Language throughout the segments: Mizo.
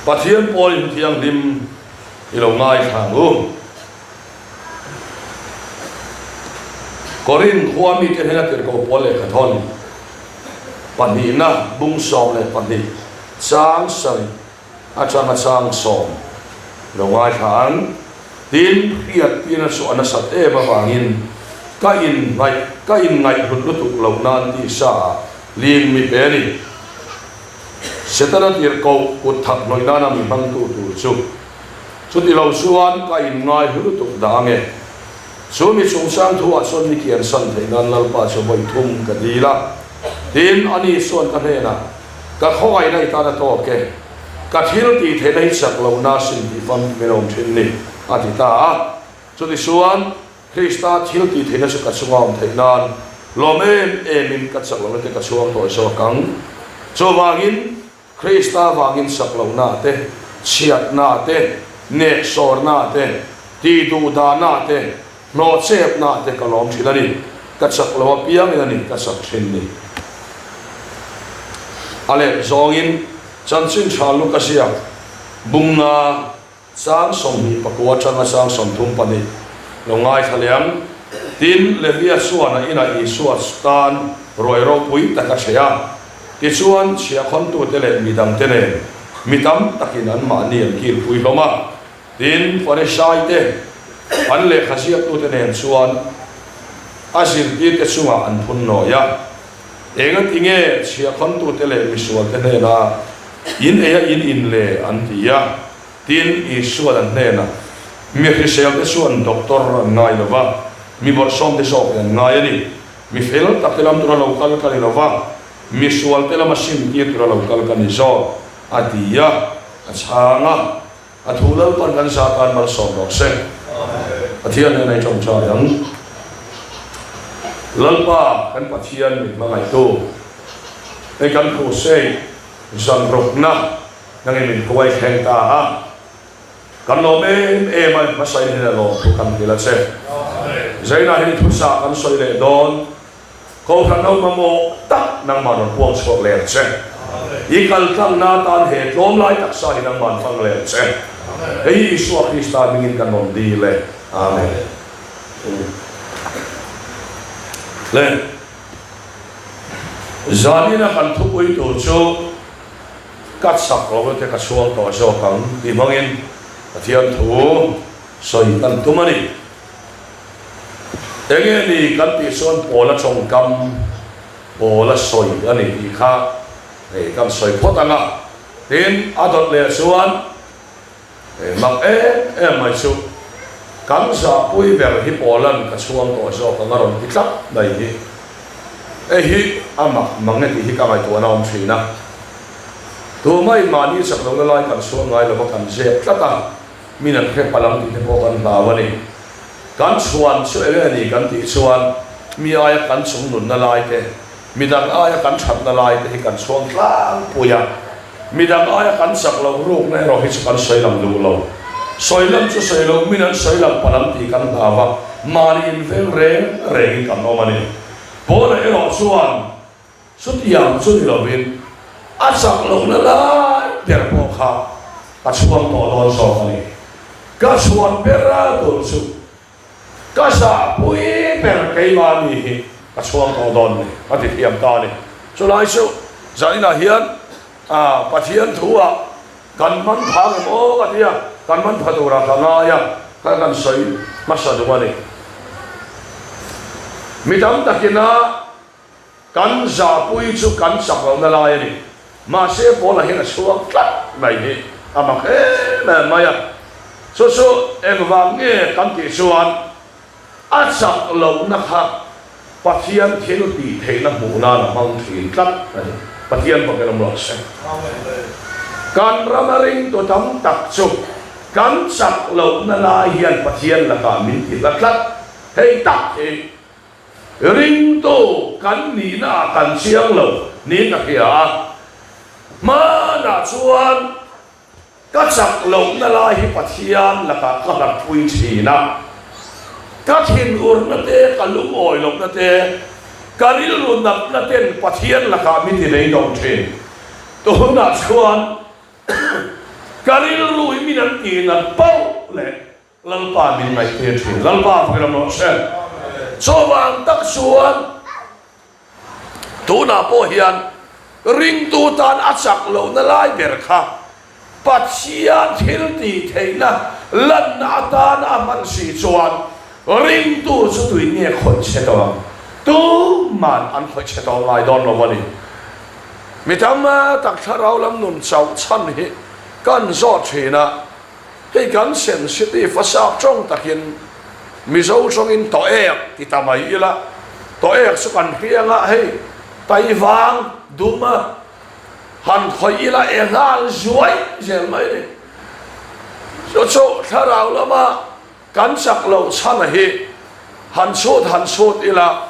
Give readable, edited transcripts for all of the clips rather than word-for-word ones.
Pathian pawlin thianghlim i lo ngaithla ang u. Korinth khua mite hnena tirhkoh pawl lehkha thawn pahnihna bung 12 chang sarih atanga chang sawm lo ngaithla ang. Tin, hriat tirna chu a nasat em avangin ka inngaih ka inngaihhlut lutuk loh nan tisa ah lim mi pe a ni. Setana tirhkoh kut thak hnawih nana mi hmangtu tur chu chuti lo chuan ka inngai hlu lutuk dah ange. Chu mi chungchang thuah chuan mi kiansan theih nan Lalpa chu vawi thum ka dil a. Tin, ani chuan ka hnenah, Ka khawngaihna i tan a tawk e. Ka thil tih theihna hi chak lohna sin tih fam min awm thin ni, a ti ta a. Chuti chuan Krista thil tih theihna chu ka chunga awm theih nan lawm em emin ka chak lohna te ka chhuang tawh zawk ang. Chuvangin Krista vangin chak lohna te, chhiatna te, neksawrna te, tih duhdahna te, hnawhchepna te ka lawm thin a ni. Ka chak lo apiangin a ni ka chak thin ni. A let zawngin chanchin tha lu ka ziak bunga Chang 29 atanga chang 32 lo ngaithla leh ang. Tin, Levia chuan a inah Isua tan ruai ropui tak a ṭheh a. Tichuan, chhiahkhawntute leh mi dangte nen mi tam takin anmahni an kilpui hlawm a. Tin, Farisaite, an lehkha ziaktute nen chuan a zirtirte chungah an phun nawi a. Engati nge chhiahkhawntute leh misualte hnena in ei a in in le? an ti a. Tin, Isua'n an hnenah, Mi hriselte chuan doctor an ngai lo va, mi bawrhsawmte zawkin an ngai a ni. Mi fel takte lam tura lo kal ka ni lo va, mi sualte lama simtir tura lo kal ka ni zawk, a ti a, a chhang a. A thu Lalpan kan zah tan malsawm rawh se. Pathian nen a i tawngtai ang. Lalpa kan Pathian min hmangaihtu, hei kan crusade zan rawkna nangin min hruai thleng ta a, kan lawm em em a, hmasa in hian a lawm thu kan hrilh a che. Zainah hian i thuchah kan sawi leh dawn. Kohhran ho mamawh tak nangmah rawn puang chhuak leh ang che. I kal tlangna atan he tlawm lai taksa hi nangmah an fang leh ang che. Hei hi Isua Krista hmingin kan rawn dil e. Amen. Le. Zanina kan thupui tur chu ka chak lo te ka chhuang tawh zawk ang tih hmangin Pathian thu sawi kan tum a ni. Enge ni kan tih chuan Pawla tawngkam, Pawla sawi a ni tih kha hei kan sawi phawt ang a, tin a dawt leh chuan hei mak em em mai chu kan zahpui ber hi Pawlan ka chhuang tawh zawk ang a rawn ti tlat mai hi, hei hi a mak mang e tih hi ka ngaihtuahna a awm thin a, tumah in mahni chak lohna lai kan chhuang ngai lova kan zep tlat a. Min an hre palh ang tih te pawh kan hlau a ni. Kan chhuan chu eng nge ni kan tih chuan mi aia kan chung nunna lai te, midang aia kan thatna lai te hi kan chhuang tlangpui a. Midang aia kan chak loh rukna erawh hi chu kan sawi lang duh lo. Sawi lam chu sawi loh, min an sawi lang palh ang tih kan hlau a, mahni inveng reng rengin kan awm a ni. Pawnah erawh chuan Chutiang chu ni lovin a chak lohna lai ber pawh kha ka chhuang tawh dawn zawk a ni. Ka chhuan ber a tur chu ka zahpui ber keimah mi hi ka chhuang tawh dawn ni a ti thiam ta a ni. Chulai chu zaninah hian Pathian thu-ah kan man pha ngem aw a ti a, kan man pha turah ka ngai a, kha kan sawi hmasa duh a ni. Mi tam takina Kan zahpui chu kan chak lohna lai a ni. Mahse Paula hian a chhuak tlat mai hi a mak em em mai a. Chu chu engvang nge kan tih chuan a chak lohna kha Pathian thil tih theihna hmuh nan a hmang thin tlat a ni. Pathian bawkin awm rawh se. Kan rama ringtu tam tak chu kan chak lohna lai hian Pathian lakah min ti hla tlat. Hei tak hi Ringtu kan nihna ah kan chiang lo niin ka hria a, hmanah chuan ka chak lohna lai hi Pathian lakah ka hlatpui thin a, ka thinurna te, ka lungawi lohna te, ka rilru natna ten Pathian lakah min ti beidawng thin. Tunah chuan. Ka rilru hi min an tih nat pauh leh Lalpa min ngaihtir thin. Lalpa fakin awm rawh se. Chuvang tak chuan tunah pawh hian ringtu tan a chak lohna lai ber kha Pathian thil tih theihna lanna atana a hman si chuan ringtu chu tui nge khawih chhe tawh ang? Tuman an khawih chhe tawh ngai dawn lo a ni. Mi tam tak thlarau lam nun chauh chhan hi kan zawt thin a. Hei kan sensitive a sap tawng takin Mizo tawngin tawek ti ta mai ila, tawek chu kan hriang a, hei Taivang dum a han khawih ila e nghal zuai zel mai ni. Chu chu thlarau lama kan chak loh chhan a hi han chhut han chhut ila,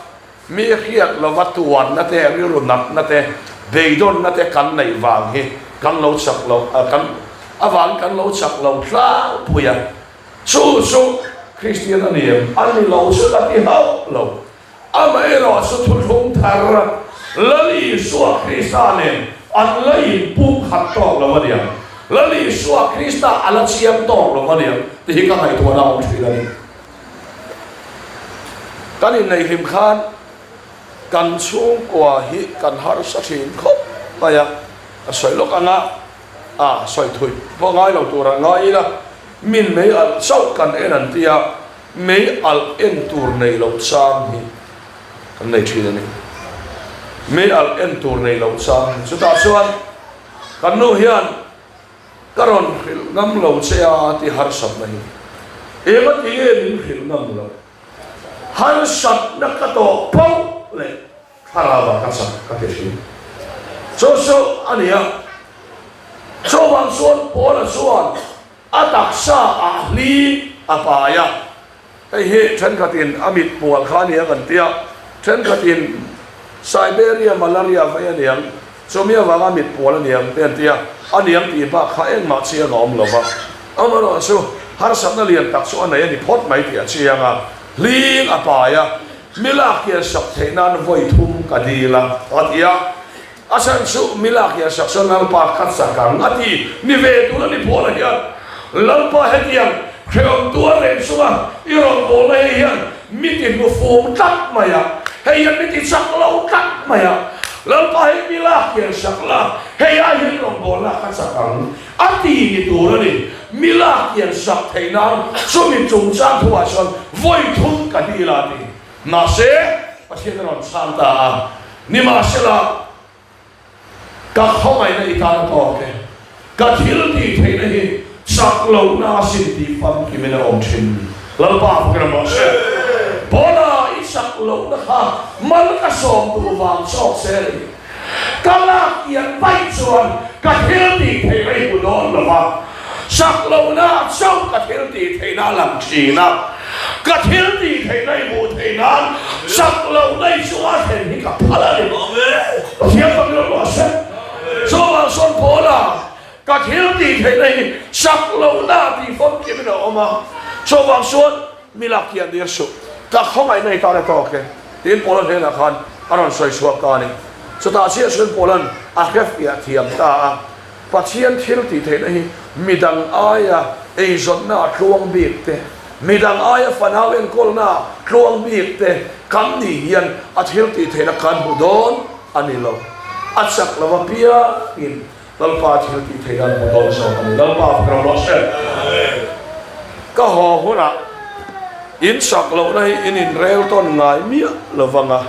Mi hriat lova tuanna te, rilru natna te, beidawnna te kan neih vang hi kan lo chak lo, kan avang kan lo chak lo tlangpui a. Chu chu Kristian a ni em? A ni lo chu ka ti hauh lo. Amaherawh chu thuthlung thar Lal Isua Krista nen an la inpum khat tawk lo a niang. Lal Isua Krista a la chiang tawk lo a niang tih hi ka ngaihtuahna a awm thin a ni. Kan inneihlim khan kan chhungkua hi kan harsa thin khawp mai a, a sawi lawk ang a, a sawi thui pawh ngai lo tur ah ngai ila, min mei alh chauh kan en an ti a, mei alh en tur nei loh chang hi kan nei thin a ni. Mei alh en tur nei loh chang hi chutah chuan kan nu hian Ka rawn hrilh ngam lo che a ti harsatna hi eng a ti nge min hrilh ngam lo? Harsatna ka tawh pauh leh thlarau ah ka chak ka ti thin. Chu chu a ni a, chuvang chuan Paula chuan a taksa ah hli a pai a. Hei hi thenkhatin a mit pual kha a ni ang an ti a, thenkhatin Siberia malaria vei a ni ang, chumi avanga mit pual a ni ang te an ti a, a ni ang tih bak kha engmah chiang a awm lo va. Amaherawhchu harsatna lian tak chu a nei a ni phawt mai tih a chiang a, hling a pai a, mi lak hian sak theih nan vawi thum ka dil a, a ti a. A chhan chu mi lak hian sak chuan Lalpa ka chak ang a ti ni ve tur a ni Paula hian Lalpa hetiang hrehawm tuar reng chunga i rawn bawlna hei hian mi ti hmu fum tlat mai a, hei hian mi ti chak lo tlat mai a, Lalpa hei mi lak hian sak la, hei ai hian i rawn bawlna ka chak ang a ti ni tur a ni. Mi lak hian sak theih nan chumi chungchang thuah chuan vawi thum ka dil a a ti. Mahse, Pathian a rawn chhang ta a, Nimahsela, ka khawngaihna i tan a tawk e, ka thil tih theihna hi chak lohna a sin tih famkimin a awm thin. Lalpa fakin a mawh se. Paula, i chak lohna kha mal ka sawm duh vang chawk che a ni. Ka lak ian vaih chuan ka thil tih theihna i hmu dawn lo va, chak lohna chauh ka thil tih theihna a lang thin a, ka thil tih theihna i hmuh theih nan chak lohna i chunga thlen hi ka phal a ni. Pathian fak ilo rawh se. Chuvang sawn Paula ka thil tih theihna hi chak lohna tih famkimin a awm a, chuvang chuan Mi lak hian dir suh, ka khawngaihna i tan a tawk e, tiin Paula hnenah khan a rawn sawi chhuak ta a ni. Chutah chiah chuan Paula'n a hrefiah thiam ta a, Pathian thil tih theihna hi midang aia eizawnna a tluang bik te, midang aia fanau enkawlna a tluang bik te kan nih hian a thil tih theihna kan hmu dawn a ni lo. A chak lo apiangin Lalpa thil tih theih an hmu dawn zawk a ni. Lalpa fak ram rawh se. Ka haw hunah in sak lohna hi in inrel tawn ngai miah lo vang a,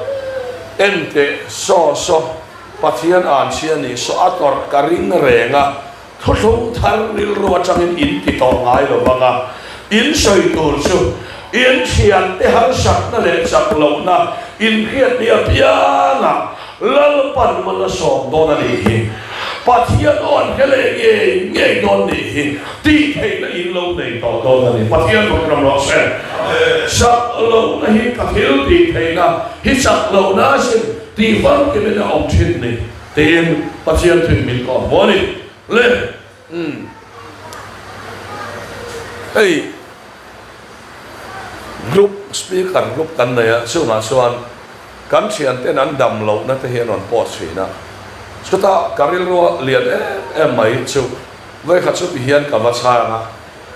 en teh saw saw Pathian an chhia ni saw a tawrh ka ring reng a, thuthlung thar rilru atangin in ti tawh ngai lo vang a, in sawi tur chu in thiante harsatna leh chak lohna in hriat ni apiangah Lalpan mal a sawm dawn a nih hi, Pathian aw an hre leh ngei ngei dawn nih hi, tih theihna in lo nei tawh dawn a ni. Pathian rawn ram rawh se. Chak lohna hi ka thil tih theihna hi chak lohna a sin tih famkimin a awm thin ni tiin Pathian thuin min kawh hmu a ni. Le umm hei group speaker group kan nei a chungah chuan Kan thianten an dam lohna te hi an rawn post thin a, chutah ka rilrua lian em em mai chu. Vawikhat chu ti hian ka va chhang a,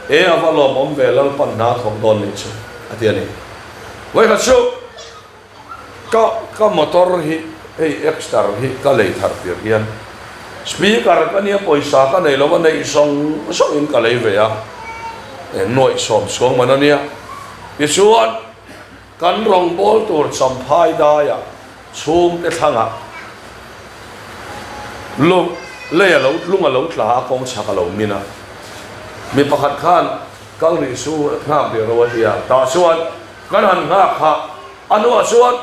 E a va lawmawm ve Lalpan hna thawk dawn nih chu a ti a ni. Vawikhat chu ka ka motor hi hei Exter hi ka lei thar tir hian speaker ka nia pawisa ka nei lo a neih zawng zawng in ka lei ve a, e nuaih sawm chhuang man a nia. Tichuan kan rawngbawl tur Champhai daiah Chhungte thlangah lung lei a lo lung a lo tla a, kawng chhak a lo min a. Mi pakhat khan kal rih su nghak rih ro a ti a, tah chuan kan han nghak kha a hnuah chuan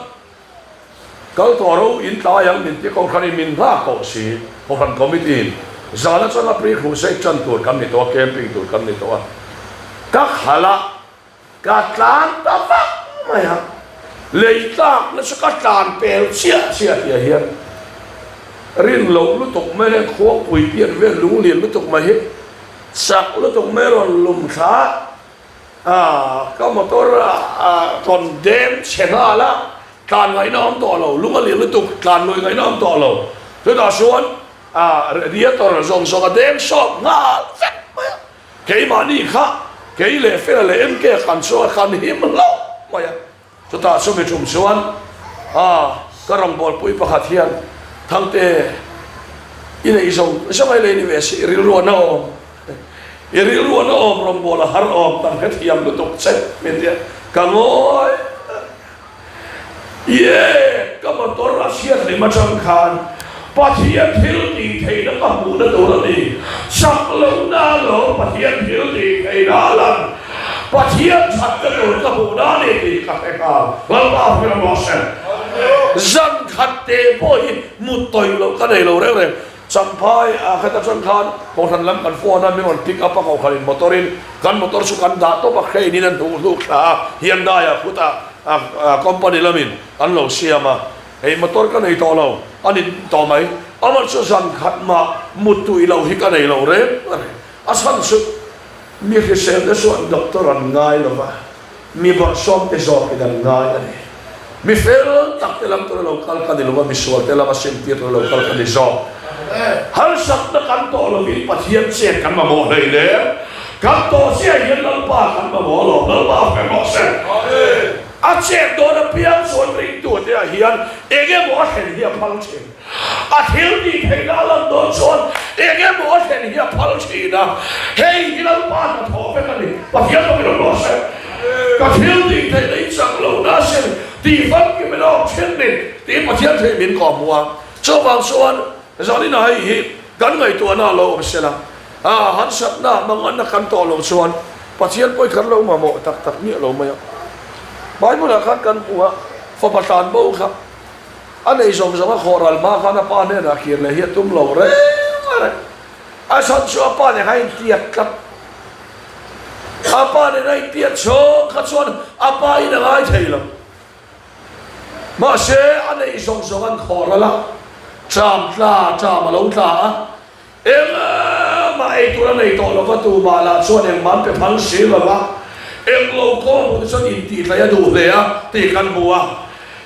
kal tawh ro in tlai ang min ti kohhran in min nghak tawh si, kohhran committee in zan atanga pre-crusade tan tur kan ni tawh a, camping tur kan ni tawh a, ka khalh a. Ka tlan ta vak mai a, lei tlakna chu ka tlan pel chiah chiah tih ah hian rin loh lutuk mai hian khuangpui pian vel lunglian lutuk mai hi chak lutuk mai rawn lum thla a, ka motor a rawn deng chhe nghal a, tlan ngaihna awm tawh lo, lung a lian lutuk tlan lui ngaihna awm tawh lo, chutah chuan radiator zawng zawng a deng sawp nghal vek mai a. Keimahni kha kei leh Fela leh MK kan chuan kan him hlauh mai a. Chutah chumi tum chuan a ka rawngbawlpui pakhat hian Thangte i neih zawng zawng ai lei ni ve si, i rilru a na awm, i rilru a na awm rawngbawla har awm kan hrethiam lutuk che min ti a, ka ngawi. Ye, ka motor a chhiat hlim atang khan Pathian thil tih theihna ka hmuhna tur a ni. Chak lohna lo Pathian thil tih theihna a lan. Pathian thatna tur ka hmuhna a ni tih ka hre nghal. Lalpa hmel rawh se. Zan khat te pawh hi mut tawih loh ka nei lo reng reng. Champhai ah khat atang khan Kohhran lam kan phone a, min rawn pick up a Kohhran in motor in kan motor chu kan dah tawp a, crane in an hnuh hluk thla a, Hyundai ah khutah company lamin an lo siam a, hei motor ka nei tawh lo a ni tawh mai, amah chu zan khat mah mut tui loh hi ka nei lo reng reng, a chhan chu mi hrisel te chuan doctor an ngai lo va. Mi bawrhsawmte zawkin an ngai a ni. Mi fel takte lam tura lo kal ka ni lo va, misualte lama simtir tura lo kal ka ni zawk. Harsatna kan tawh lovin Pathian chet kan mamawh hlei lem. Kan tawh chiah hian Lalpa kan mamawh alawm. Lalpa fel rawh se. A chet dawn apiang chuan ringtute ah hian eng emaw a thlen hi a phal thin. A thil tih theihna a lan dawn chuan eng emaw a thlen hi a phal thin a, hei hi Lalpa hnathawh vek a ni. Pathian pawhin a rawh se. Ka thil tih theihna i chak lo na sin, tih famkim in a awm thin ni tiin Pathian thei min kawh hmu a. Chuvang chuan Zanina hei hi kan ngaihtuahna a lo awm sela, a harsatna manganna kan tawh loh chuan Pathian pawhin kan lo mamawh tak tak miah lo mai a. Bible-ah khan kan hmu a, fapa tlan bo kha. A nei zawng zawng a khawh ral hma khan a pa hnenah kir leh hi a tum lo reng a reng. A chhan chu a pa nen a intiat tlat. A pa nen a intiat chhawng kha chuan a pa in a ngai thei lo. Mahse a nei zawng zawng an khawh ral a, ṭam tla ṭam a lo tla a. Engmah ei tur a nei tawh lova, tumah lah chuan engmah an pe phal si lova, englo kawng hmuh te chuan intihtlai a duh hle a tih kan hmu a,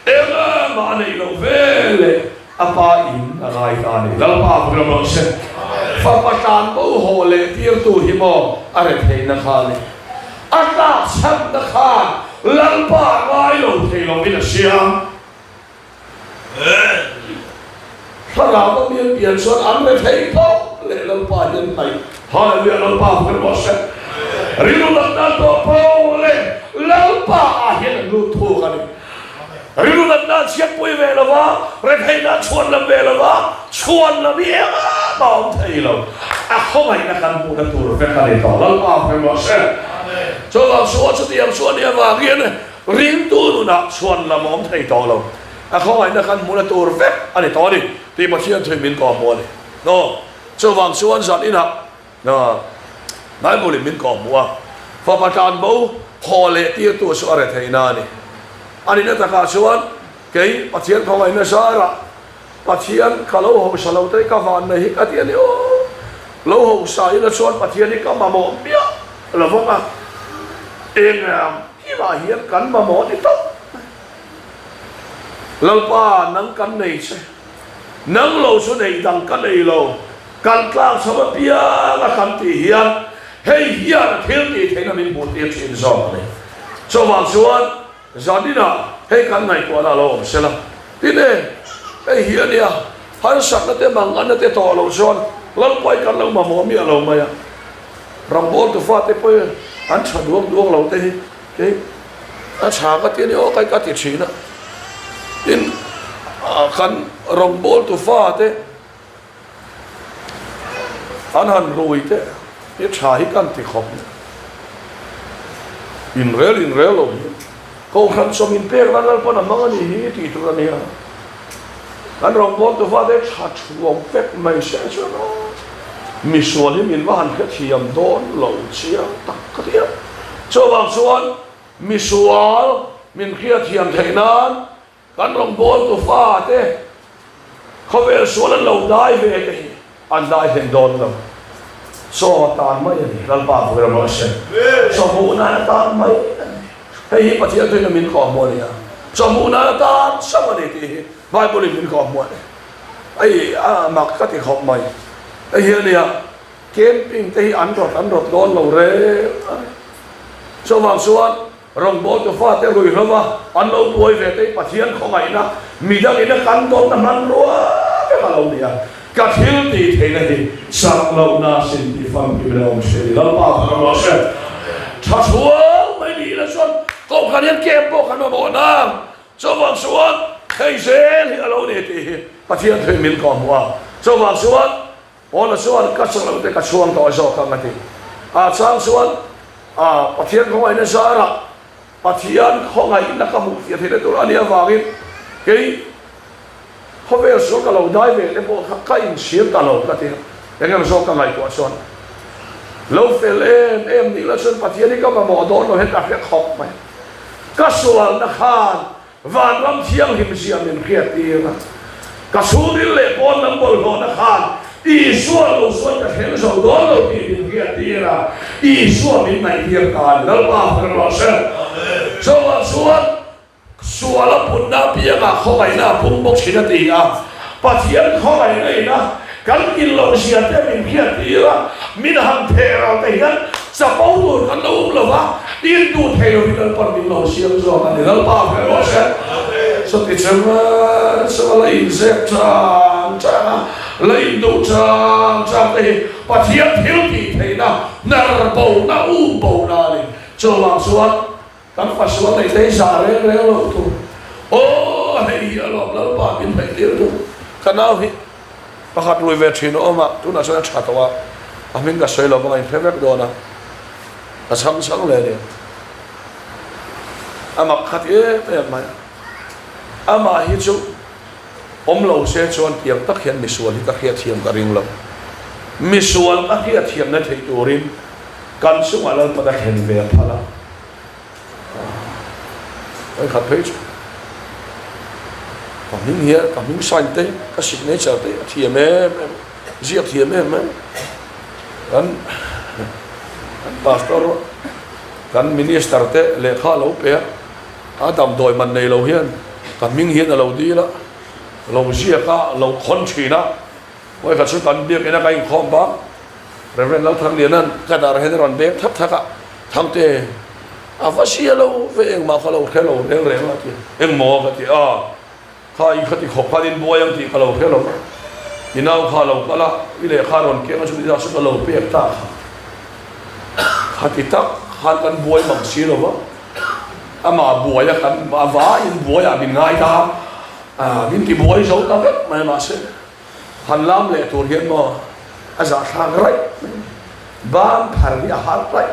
engmah a neih loh ve leh a pa in a ngai ta a ni. Lalpa a ram rawh se. Fapa tlan bo haw leh tirtu hi maw a retheihna kha a ni. A tlakchhamna khan Lalpa a ngai lo thei lovin a siam. Thlarau a mian pian chuan an rethei tawp leh Lalpa hian hnaih. Hallelujah Lalpa hmel rawh se. Rilru natna an tawh po leh Lalpa ah hian an lut thuk a ni. Rilru natna an chhiatpui ve lo va, retheihna an chhuan lam ve lo va, chhuan lam hi engah mah a awm thei lo. A khawngaihna kan hmuhna tur vek a ni tawh. Lalpa hmel rawh se. Chuvang chuan chutiang chu a nih avangin Ringtu nunah chhuan lam a awm thei tawh lo. A khawngaihna khan hmuhna tur vek a ni tawh a ni tih Pathian thuin min kawhhmuh a ni. Aw, chuvang chuan zan inah Bible in min kawhhmuh a, fapa tlan bo haw leh tirtu chu a re theihna a ni. A nihna takah chuan kei Pathian khawngaihna zarah Pathian ka lo hausa lo te ka vanna hi ka ti a ni aw. Lo hausa ila chuan Pathian hi ka mamawh miah lo vang a, eng kimah hian kan mamawh ni tawp mai. Lalpa nang kan nei che, nang lo chu neih dang ka nei lo. Kan tlak chho apiang a kan tih hian hei hian a thil tih theihna min hmuhtir thin zawk a ni. Chuvang chuan zaninah hei kan ngaihtuahna a lo awm sela. Tin e, hei hi a nia, harsatna te manganna te tawh loh chuan Lalpai kan lo mamawh miah lo mai a. Rambawl tu fate pawh an tha duang duang lo te hi kei a tha ka ti a ni aw kai ka ti thin a. Tin, kan rawngbawltu fate An han rui te hi tha hi kan ti khawp mai. Inrel inrel lo hi Kohhran sawm inpek nan Lalpan a hmang a ni hi tih tur a nia. Kan rawngbawltu fate tha thuam vek mai se chuan aw misual hi min va han hrethiam dawn lo chiang tak ka ti a. Chuvang chuan misual min hriatthiam theih nan Kan rawngbawltu fate khawvel sual an lo dai ve te hi an dai hlen dawn lo. Chaw atan mai a ni, Lalpa vawi ram rawh se. Chaw hmuh nan atan mai a ni. Hei hi Pathian thuin a min kawhhmuh a ni a. Chaw hmuh nan atan chauh a ni tih hi Bible in min kawhhmuh a ni. Hei a mak ka ti khawp mai. Hei hi a nia, camping te hi an rawt an rawt dawn lo reng a ni. Chuvang chuan Rawngbawltu fate ruihhlova an lo buai ve te hi Pathian khawngaihna midangin a kan dawtna hmanrua vek a lo ni a, ka thil tih theihna hi chak lohna sin tih famkim in a awm thin a ni. Lalpa ka ram rawh se. Tha chhuang mai ni ila chuan Kohhran hian camp pawh kan mamawh nang. Chuvang chuan hei zel hi a lo ni tih hi Pathian thuin min kawhhmuh a. Chuvang chuan Paula chuan ka chawlh te ka chhuang tawh zawk ang a ti. A chang chuan a Pathian khawngaihna zarah Pathian khawngaihna ka hmuh fiah theihna tur a nih avangin kei khawvel sual ka lo dai ve te pawh kha ka inchhir ta lo ka ti a. Eng emaw zawk ka ngaihtuah chuan lo fel em em nih la chuan Pathian hi ka mamawh dawn lo hian ka hre khawp mai. Ka sualna khan Vanram thianghlim zia min hriattir a, ka chhungril leh pawn lam bawlhhlawhna khan Isua lo chuan ka thleng zo dawn lo tih min hriattir a, Isua min ngaihtir ta a ni. Lalpa fak rawh se. Chuvang chuan sual a punna apiangah khawngaihna a pung bawk thin a ti a, Pathian khawngaihna ina Kan in lo zia te min hriattir a, min han theh ral te hian chapo tur kan lo awm lo va, in duh thei lovin Lalpan min lo siam zawk a ni. Lalpa hre rawh se. Chuti chunga chunga la inzep chang chang a, la induh chang chang te hi Pathian thil tih theihna, hnar bona, um bona a ni. Chuvang chuan Kan fasual nei te hi zah reng reng lo tur. Aw hei hi alawm Lalpa min hnaih tir tu. Ka nau hi pakhat rui ve thin a awm a, tunah chuan a tha tawh a, a hming ka sawi lo vang a inhre vek dawn a, ka chhang chhang leh a ni. A mak khat em em mai a, amah hi chu awm lo se chuan tiang tak hian misual hi ka hriatthiam ka ring lo. Misual ka hriatthiamna theih turin Kan chungah Lalpan a thlen ve a phal a, kan khat phei chu ka hming hian ka hming sign te ka signature te a thiam em em ziak thiam em em kan kan pastor kan minister te lehkha a lo pe a a damdawi man nei lo hian ka hming hian a lo dil a lo ziak a lo khawn thin a Vawikhat chu kan biakina ka inkhawm bak Rev. Lalthangliana'n ka dar hian a rawn beng thak thak a, Thangte, a va sia lo ve engmah ka lo hre lo reng reng a ti a, engmaw ka ti a, kha i khati khawp khan in buai ang tih ka lo hre lo va, i nau kha a lo kal a, i lehkha a rawn keng a chuti zat chu ka lo pek ta kha, khati tak khan kan buai mang si lo va, amah buai a kan a vaiin buaiah min ngai ta a, min ti buai zo ta vek mai mahse. Han lam leh tur hian maw a zahthlak raih mai a ni. Ban phar hi a har raih.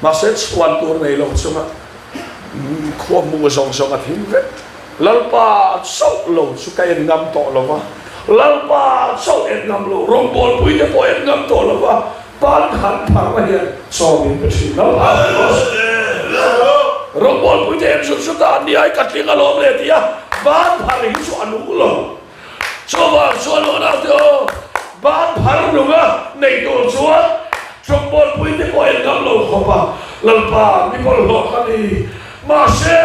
Mahse chhuan tur nei lo chunga khua hmuh zawng zawng a thim vek. Lalpa chauh lo chu ka en ngam tawh lo va, Lalpa chauh en ngam lo, rawngbawlpui te pawh en ngam tawh lo va, ban han phar na hian chaw min pe thin. Lalpa rawngbawlpui te en zut zut a, ni ai ka tling alawm le tia ban phar hi chu a nung lo. Chuvang chuan aw naute aw, ban phar nunga nei tur chuan Chawngbawl te pawh en ngam lo khawp a, Lalpa mi bawlhhlawh ka ni. Mahse,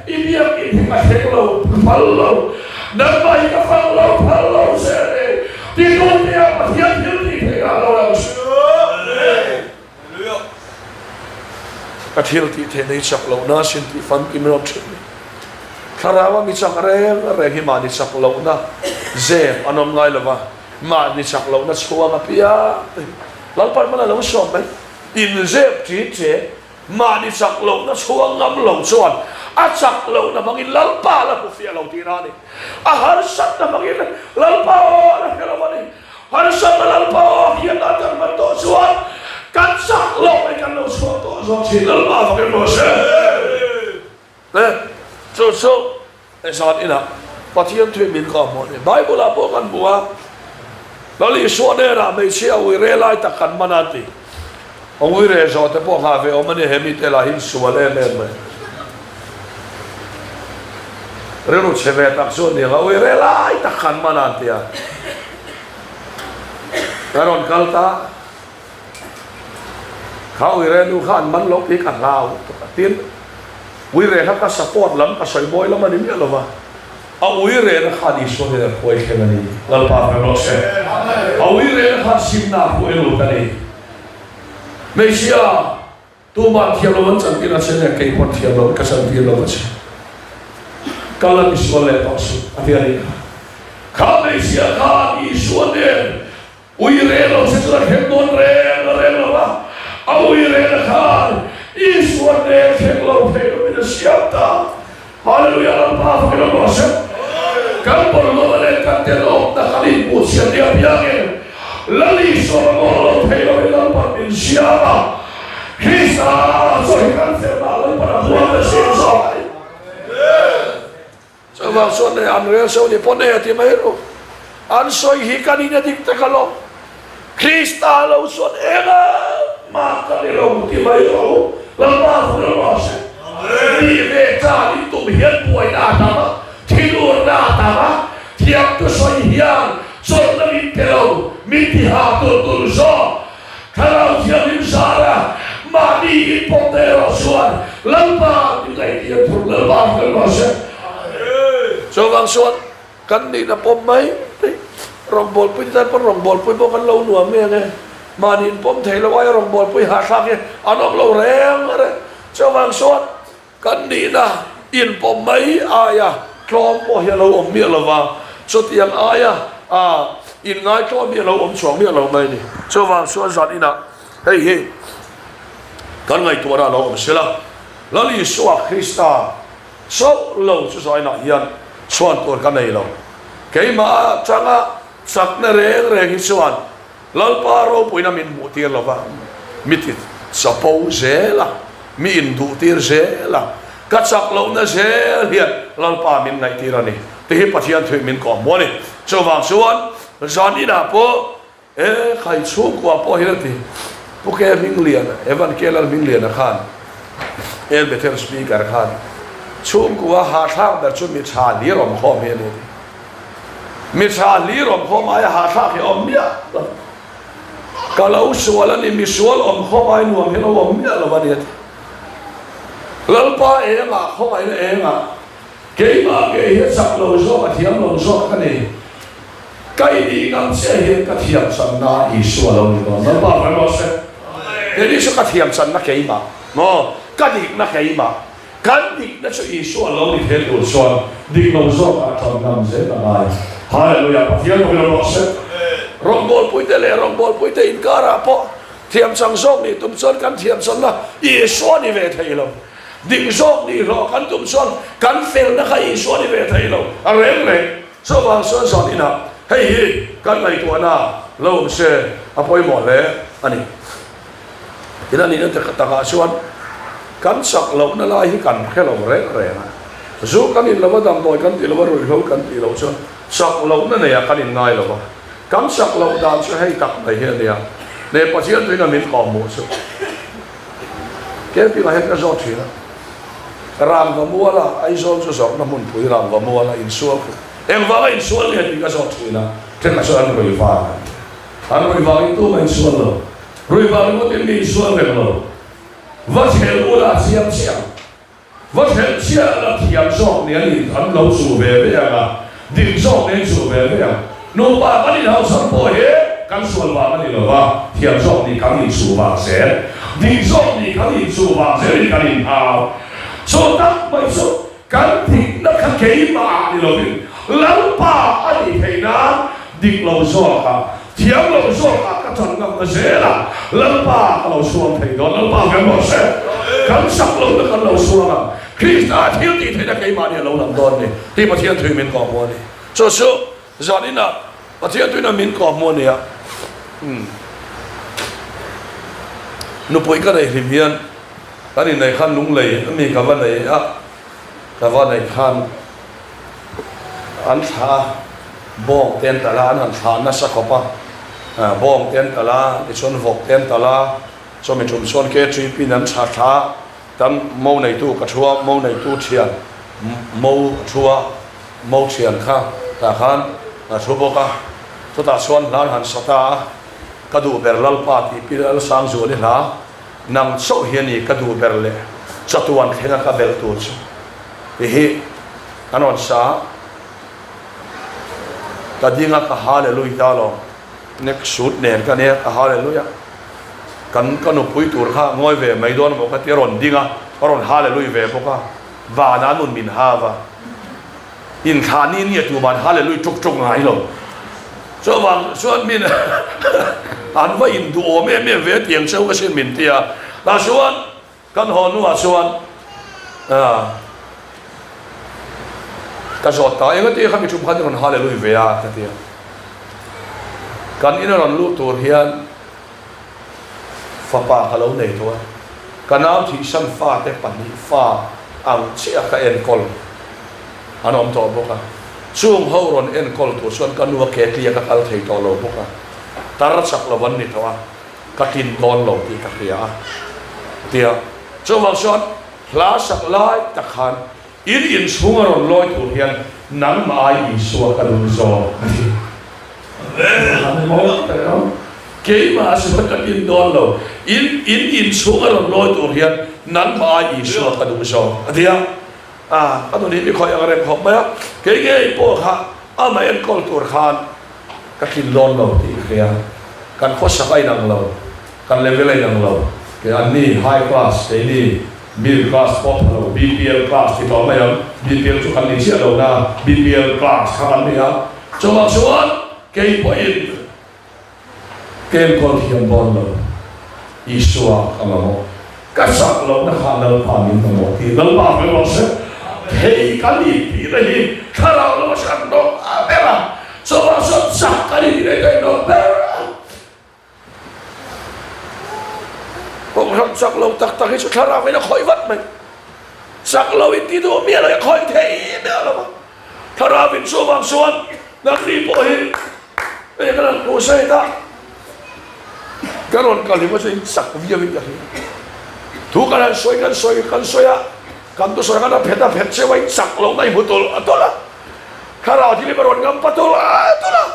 i biakinn hi ka thleng lo, ka phal lo. Nangmah hi ka fang lo, phal lo che a ni. Titute-ah Pathian thil tih theihna a lo lang si. Ka thil tih theihna hi chak lohna sin tih famkim rawm thin ni. Thlarau a mi chak reng reng hi mahni chak lohna zem an awm ngai lova, mahni chak lohna chhuang apiang te hi Lalpan hman a lo sawm mai. Inzep ṭi che Mahni chak lohna chhuang ngam lo chuan a chak lohna hmangin Lalpa la hmu fiah lo tihna a ni. A harsatna hmangin Lalpa aw la hre lo a ni. Harsatna Lalpa aw hian nan kan hman tawh chuan kan chak loh mai kan lo chhuak tawh zawk thin. Lalpa fakin rawh se. Le, chu chu zan inah Pathian thuin min kah hmuh a ni. Bible ah pawh kan hmu a, Lal Isua hnenah hmeichhia ui re lai tak kan man a ti. A ui re zawh te pawh nghah ve awm a ni, he mite lah hi sual em em mai. Rilru chhe ve tak chu a ni ang, a ui re lai tak kan man a an ti a. Ka rawn kal ta. Kha uire nu kha an man lo tih ka hlau tuk a, tin uire kha ka support lam ka sawi mawi lam a ni miah lova, a uire na khan Isua nen a hruai thleng a ni, Lalpa hmel rawh se, a uire na khan simna a hruai lut a ni. Hmeichhia Tuman thiam lo an chantir a che nge kei pawn thiam lo ka chantir lo a che. Kal a misual leh tawh suh a ti a nih kha. Kha hmeichhia khan Isua nen ui rel lo che chuan a thleng dawn reng a reng lo a, a ui rel a khan Isua nen thleng lo thei lovin a siam ta. Hallelujah Lalpa fakin awm rawh se. Kan bawlhhlawhna leh kan tenawmna kan inhmuhchhiat nia piangin Lal Isua mamawh lo thei loin Lalpan min siam a, Krista chaw hi kan felna Lalpan a huam ta thin zawk a ni. Chuvang chuan hei an rel seuh ni pawn e ti mai ru. An sawi hi kan in a dik tak alawm. Krista lo chuan engah mah ka ni lo ti mai rawh u. Lalpa fakin awm rawh se. Mi ve tan in tum hian buaina a tam a, thinurna a tam a, thiamtu sawi hian chawlhna min pe lo, min ti ha tur tur zawk. Thlarau Thianghlim zara mahni in pawm te erawh chuan Lalpa min ngaihtir thur Lalpa fakin awm rawh se. Chuvang chuan Kan nihna pawm mai mai. Rawngbawlpui te tan pawn rawngbawlpui pawh kan lo nuam nge nge. Mahni in pawm thei lo aia rawngbawlpui hahthlak hi an awm lo reng reng. Chuvang chuan kan nihna in pawm mai aia tlawm pawh hi a lo awm miah lo va, chutiang aia in ngaitlawm hi a lo awm chhuak miah lo mai a ni. Chuvang chuan zan inah hei hi kan ngaihtuahna a lo awm sela, Lal Isua Krista Chauh lo chu zainah hian chhuan tur ka nei lo. Keimah atanga chakna reng reng hi chuan Lalpa ropuina min hmuh tir lo va, mi ti chapo zel a, mi induh tir zel a, ka chak lohna zel hian Lalpa min ngaih tir a ni tih hi Pathian thuin min kawhhmuh a ni. Chuvang chuan zan inah pawh E khai chhungkua pawh hian a ti. Pu Ke Hmingliana, Evan Ke Lal Hmingliana khan, El Bethel Speaker khan, chhungkua hahthlak ber chu mi tha hlir awm khawm hi a ni a ti. Mi tha hlir awm khawm aia hahthlak hi a awm miah lo. Ka lo sual a ni, mi sual awm khawm ai nuam hi lo awm miah lo a ni a ti. Lalpa engah khawngaihna engah keimah ngei hi a chak lo zawk, a thiam lo zawk ka ni. Ka i nih ngam chiah hian ka thiam channa Isua lo ni dawn. Lalpa hruai rawh se. Keini chu ka thiam channa keimah maw? Ka dikna keimah. Kan dikna chu Isua lo ni thei tur chuan dik lo zawkah ṭan ngam zel a ngai. Hallelujah! Pathian pawhin a rawh se. Rawngbawlpuite leh rawngbawlpuite inkarah pawh thiam chang zawk nih tum chuan kan thiam channa Isua ni ve thei lo. Dik zawk nih hlawh kan tum chuan kan felna kha Isua ni ve thei lo. A reng reng. Chuvang chuan zan inah hei hi kan ngaihtuahna lo awm se a pawimawh hle a ni. Tin a nihna takah chuan kan chak lohna lai hi kan hre lo reng reng a, zu kan in lova, damdawi kan tih lova, ruihhlo kan tih loh chuan chak lohna neiah kan in ngai lo va, kan chak loh dan chu hei tak mai hi a nia, ne Pathian tuina min kawhhmuh chu camping ah hian ka zawt thin a. Rangva muala Aizawl chu zawrhna hmunpui Rangva muala insual khu engvanga insual nge tih ka zawt thin a, thenkhat chuan an rui vang an ti. An rui vangin tumah insual lo, rui vang ringawtin mi insual reng lo. Va thlel ula a chiang chiang, va thlel chiah la thiam zawk nih an in an lo chuh ve ve ang a, dik zawk nih an chuh ve ve ang. Nupa kan inhausak pawh hi kan sual vang a ni lo va, thiam zawk nih kan inchuh vang zel, dik zawk nih kan inchuh vang zelin kan inhau. Chu tak mai chu kan dikna kha keimah ah ni lovin Lalpa a nih theih nan dik lo zawkah, thiam lo zawkah ka chan ngam ta zel a, Lalpa ka lo suang thei dawn, Lalpa kan rawh se, kan sak lohna kan lo suang ang, Krista thil tih theihna keimahni a lo lang dawn ni tih Pathian thui min kawhhmuh a ni. Chu chu zan inah Pathian tuina min kawhhmuh a nia. Nupui ka neih hlim hian kan inneih khan lunglei ami ka va nei a, ka va neih khan an thlah a, bawng te an talh a, an han thlah nasa khawp a, bawng te an talh a, tichuan vawk te an talh a, chumi tum chuan KTP in an thlah thlah a, Kan mo neitu ka thu a, mo neitu thian mo a thu a, mo thian kha tah khan a thu bawk a, chutah chuan hla an han sa ta a, Ka duh ber Lalpa tih pi Lalsangzuali hla, Nang chauh hi a ni ka duh ber leh chatuan thlenga ka belh tur chu tih hi an rawn sa a, ka ding a, ka Hallelui ta alawm, neck suit nen ka nia, ka Hallelui a. Kan ka nupui tur kha ngawi ve mai dawn maw ka ti a rawn ding a, a rawn hallelui ve bawk a, vana nun min hau a, inthlah ni ni a tuman hallelui tuk tuk ngai lo. Chuvang chuan min an va induhawm em em ve tiang cheu ka sin min ti a, tah chuan Kan haw hnuah chuan ka zawt ta, eng atia kha mi tum khan i rawn hallelui ve a ka ti a. Kan ina rawn luh tur hian fapa ka lo nei tawh a, ka nau thihsan fate pahnih fa ang chiah ka enkawl an awm tawh bawk a, chung ho rawn enkawl tur chuan ka nu a ke tliak a kal thei tawh lo bawk a, tar chak lo an ni tawh a. Ka tlin dawn lo tih ka hria a tia. Chuvang chuan hla sak lai tak khan in inchhung a rawn lawi tur hian nangmah ai Isua ka duh zawk a ti. Keimah chuan ka tlin dawn lo, in in inchhung a rawn lawi tur hian nangmah ai Isua ka duh zawk a ti a. A, ka nun hi mi khawih ang reng khawp mai a, kei ngei pawh kha amah enkawl tur khan Ka tlin dawn lo tih ka hria. Kan khawsak a inang lo, kan level a inang lo. Kei an ni high class, kei ni middle class pawh pha lo, BPL class ti tawh mai ang. BPL chu kan ni chiah lo na, BPL class kha kan ni a. Chuvang chuan kei pawhin ka enkawl thiam dawn lo. Isua ka mamawh. Ka chak lohna kha Lalpa min mamawh tih Lalpa hmel rawh se. Thei kan intihna hi thlarau lama hran nawk a ber a, chuvang chuan chak kan intihna hi ka innawk ber a. Kohhran chak lo tak tak hi chu thlarau in a khawih vat mai. Chak lo inti duh miah lo hi a khawih thei miah lo va. Thlarau in chuvang chuan nangni pawh hi hei kan han hmuh sawi ta. Ka rawn kal hi chu in chak viau in ka hria. Thu kan han sawi kan sawi kan sawi a, kan thusawi khan a phet a phet cheu a, in chak lohna i hmu tul a tul a. Thlarau thil hi ka rawn ngam pa tul a tul a.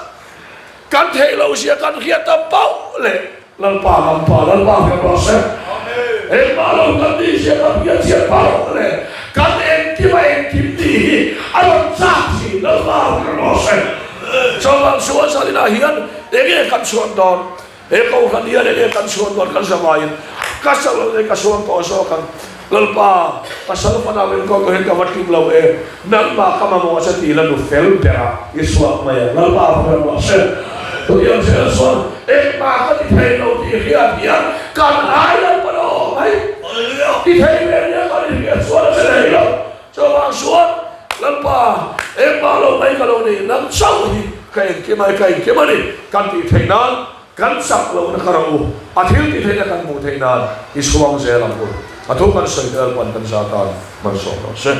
Kan theih loh zia kan hriat ta pauh leh Lalpa ngam pa Lalpa hmel rawh se. Engmah lo kan nih zia kan hriat chian pauh leh kan engkim a engkim nih hi a rawn chak thin Lalpa hmel rawh se. Chuvang chuan zaninah hian enge kan chhuan dawn? He kohhran hian enge kan chhuan dawn kan zavaiin ka chauh lo nei ka chhuang tawh zawk ang. Lalpa, pasal fanau enkawl tawh hian ka va tling lo e, nangmah ka mamawh che tih la nu fel berah i chhuak mai ang. Lalpa va hran rawh se. Chutiang zel chuan engmah ka ti thei lo tih hriat hian kan ai Lalpa lo mai. Ti thei ve nia kan inhriat chuan a che thei lo. Chuvang chuan, Lalpa, engmah lo mai ka lo ni, nang chauh hi ka engkim a, ka engkim a ni, kan tih theih nan kan chak lohna ka rawh u, a thil tih theihna kan hmuh theih nan i chhuang zel ang u. A thu kan sawi te Lalpa'n kan za tan hman sawm rawh se.